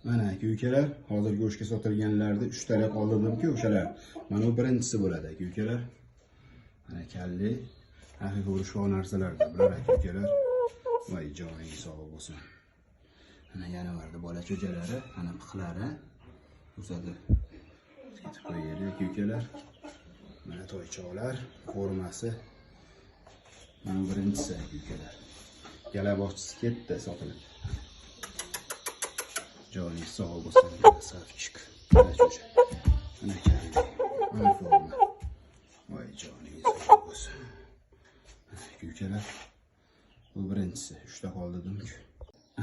Mana aka ukalar, hozir go'shtga sotilganlarda 3 tala qoldirdim-ku o'shalar. Mana bu birinchisi bo'ladi aka ukalar. Mana kalli, haqiqiy urushqoq narsalarda bular aka ukalar. Voy joning sog' bo'lsin. Mana yanvarda bola cho'jalari, mana piqlari o'sadi. Ketib qo'yaylik aka ukalar. Mana toychoqlar, ko'rmasi. Mana birinchisi aka ukalar. Galaboqchisi ketdi sotilib. Joning sog' bo'lsin, красавчик. Mana cho'ja. Mana kalli. Mana forma. Voy joning sog' bo'lsin. Mana aka ukalar. Bu birinchisi, 3 ta qoldirdim-ku.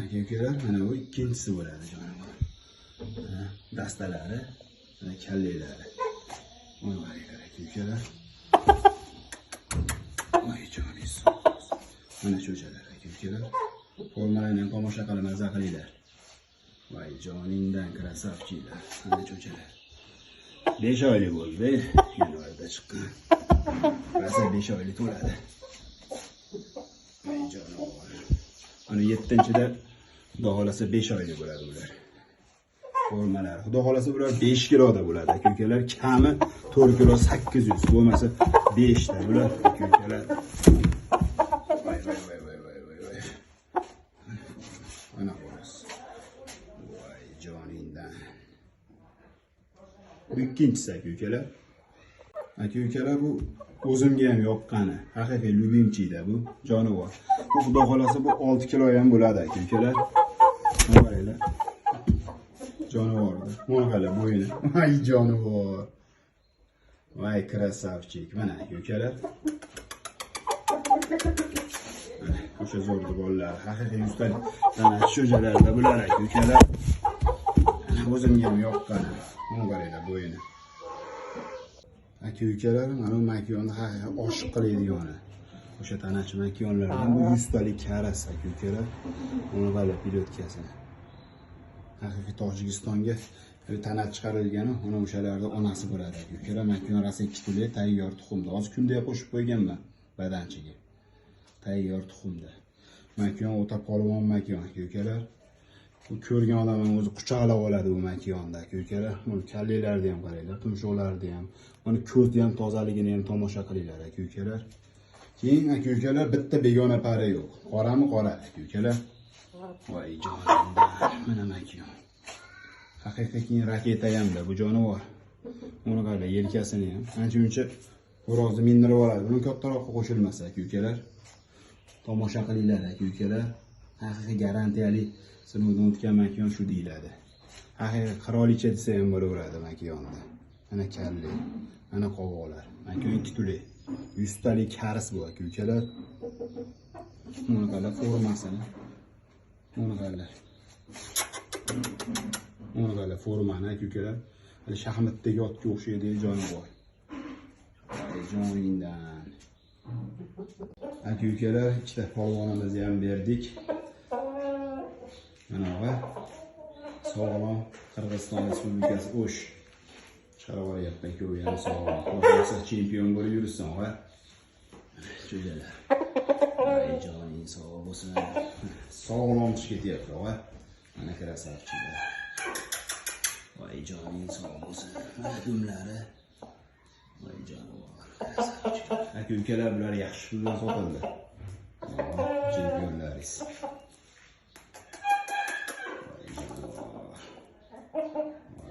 Aka ukalar, mana bu ikkinchisi bo'ladi jonivor. Mana dastalari, mana kallelari. Voy qaranglar aka ukalar. Voy joning sog' bo'lsin. Mana cho'jalar aka ukalar. Formalarni ham tomosha qilib maza qilinglar. Voy joningdan красавчик lar. Mana cho'jalar. 5 oylik bo'ldi. Yanvarda chiqqan. Rosa 5 oylik to'ladi. Voy jonivor. Ana 7-da xudo xolasa 5 oylik bo'ladi ular. Formalari. Xudo xolasa bular 5 kiloda bo'ladi aka ukalar. Kami 4 kilo 800, bo'lmasa 5 ta bular aka ukalar. Voy voy voy voy voy voy voy. Mana xo'roz. Voy joningdan. Bu ikkinchisi aka ukalar. Aka ukalar, bu o'zimga ham yoqqani. Haqiqiy любимчик da bu jonivor. Bu xudo xolasa bu 6 kilo ham bo'ladi aka ukalar. Mana qaranglar. Jonivorda. Mana qaranglar bo'yini. Voy jonivor. Voy красавчик. Mana aka ukalar. Mana o'sha zo'rdi bolalar. Haqiqiy yuztalik tanachi cho'jalarda bular aka ukalar. Mana o'zimga ham yoqqani. Mana qaranglar bo'yini. Aka ukalar, mana bu makyonni haqiqiy oshiq qiladigani. O'sha tanachi makyonlardan bu 100 talik karas aka ukalar. Uni qaranglar pilotkasini. Haqiqiy Tojikistonga tanat chiqarilgani, uni o'shalarda onasi bo'ladi aka ukalar. Makyon rosa 2 tuli tayyor tuxumda. Hozir kunda qo'shib qo'yganman badanchiga. Tayyor tuxumda. Makyon o'ta polvon makyon aka ukalar. Bu ko'rgan odam ham o'zi quchoqlab oladi bu makyonni aka ukalar. Buni kallelarni ham qaranglar, tumshuqlarni ham, uni ko'zni ham tozaligini ham tomosha qilinglar aka ukalar. Keyin aka ukalar bitta begona pari yo'q. Qorami qora aka ukalar. Voy jonimdan, mana makyon. Haqiqiy keyin raketa hamda bu jonivor. Uni qaranglar yelkasini ham. Ancha muncha xo'rozni mindirib oladi. Buni kattaroqqa qo'shilmasa aka ukalar. Tomosha qilinglar aka ukalar. Haqiqiy garantiyali sinovdan o'tgan makyon shu deyiladi. Haqiqiy qirolicha desa ham bo'laveradi makyonni. Mana kalli, mana qovoqlar. Makyon 2 tuli. 100 talik karis bu aka ukalar. Buni qaranglar formasini. Buni qaranglar. Buni qaranglar formani aka ukalar. Hali shaxmatdagi otga o'xshaydi jonivor. Voy joningdan. Aka ukalar, ikkita polvonimizni ham berdik. Mana og'a sog'lom Qirg'iziston Respublikasi O'sh chiqarib olyapti ikkovi ham sog'lom. Xudo chempion bo'lib yursin og'a. Cho'jalar. Voy joning sog' bo'lsin. Sog'lom chiqib ketyapti og'a. Mana красавчик lar. Voy joning sog' bo'lsin. Mana dumlari. Voy jonivor. Красавчик. Aka ukalar, bular yaxshi puldan sotildi. Chempionlaringiz. Voy jonivor.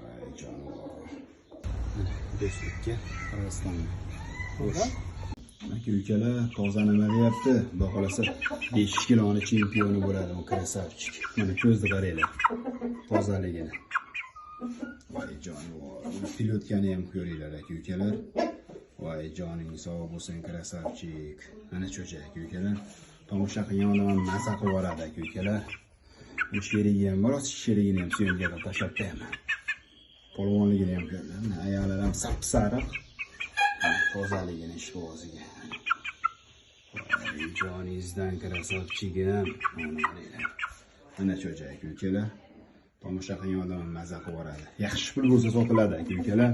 Voy jonivor. Mana do'stlikka Qirg'izistonga. Xo'sh. Aka ukalar, toza nima deyapti? Xudo xolasa 5 kiloni chempioni bo'ladi u красавчик. Mana ko'zni qaranglar. Tozaligini. Voy jonivor. Pilotkani ham ko'ringlar aka ukalar. Voy joning sog' bo'lsin красавчик. Mana cho'ja aka ukalar. Tomosha qilgan odam ham maza qilib yuboradi aka ukalar. Bu sherigi ham bor, sherigini ham syomka qilib tashlab qo'yaman. Polvonligini ham ko'ringlar. Mana oyoqlari ham sap-sariq. Tozaligini ishqiboziga. Voy joningizdan красавчик im. Mana qaranglar. Mana cho'ja aka ukalar. Tomosha qilgan odam ham maza qilib yuboradi. Yaxshi pul bo'lsa sotiladi aka ukalar.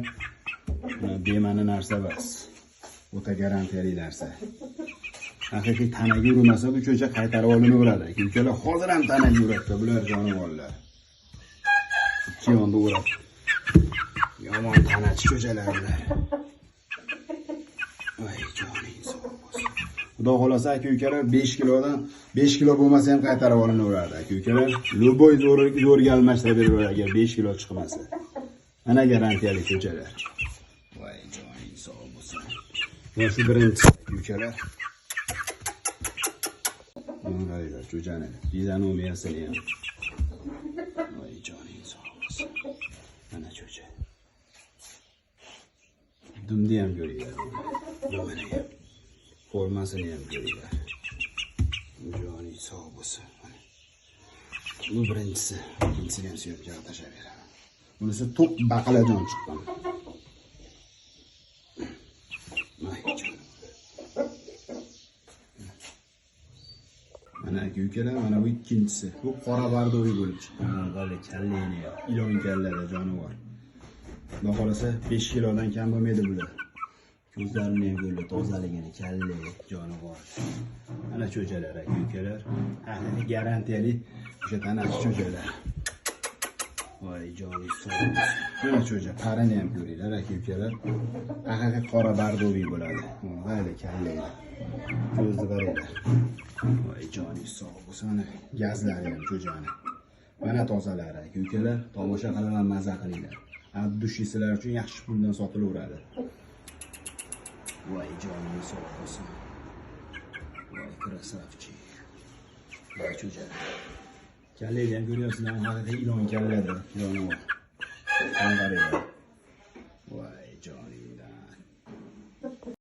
Bema'ni narsa emas. O'ta garantiyali narsa. Haqiqiy tanaga urmasa bu cho'ja qaytarib olinaveradi aka ukalar. Hozir ham tanaga uradi bular jonivorlar. Chiyonni o'rab. Yomon tanachi cho'jalar bular. Voy joning sog' bo'lsin. Xudo xolasa aka ukalar 5 kilodan 5 kilo bo'lmasa ham qaytarib olinaveradi aka ukalar. Любой zo'rga almashtirib beraveradi agar 5 kilo chiqmasa. Ana garantiyali cho'jalar. Voy joning sog' bo'lsin. Mana shu birinchisi aka ukalar. Mana qaranglar cho'jani. Fizinomiyasini ham. Voy joning sog' bo'lsin. Mana cho'ja. Dumni ham ko'ringlar. Dumini ham. Formasini ham ko'ringlar. Joning sog' bo'lsin. Mana. Bu birinchisi. Ikkinchisini ham syomkaga tashlab beraman. Bunisi to'q baqlajon chiqqan. Voy jonim. Mana aka ukalar, mana bu ikkinchisi. Bu qora bardoviy bo'lib chiqqan. Mana kallani ham. Ilon kallada jonivor. Xudo xolasa 5 kilodan kam bo'lmaydi bular. Ko'zlarini ham ko'rdi, tozaligini, kalla jonivor. Mana cho'jalar aka ukalar. Haqiqiy garantiyali o'sha tanachi cho'jalar. Voy joni sog' bo'lsin. Mana cho'ja parini ham ko'ringlar aka ukalar. Haqiqiy qora bardoviy bo'ladi. Voy kallanglar. Ko'zni qaranglar. Voy joni sog' bo'lsin. Mana gazlari ham cho'jani. Mana tozalari aka ukalar, tomosha qilib ham maza qilinglar. Abdushisilar uchun yaxshi puldan sotilaveradi. Voy joning sog' bo'lsin. Voy krasavchik. Voy cho'ja. Kallayni ham ko'ryapsizlar, haqiqiy ilon kallada, jonivor. Qaranglar.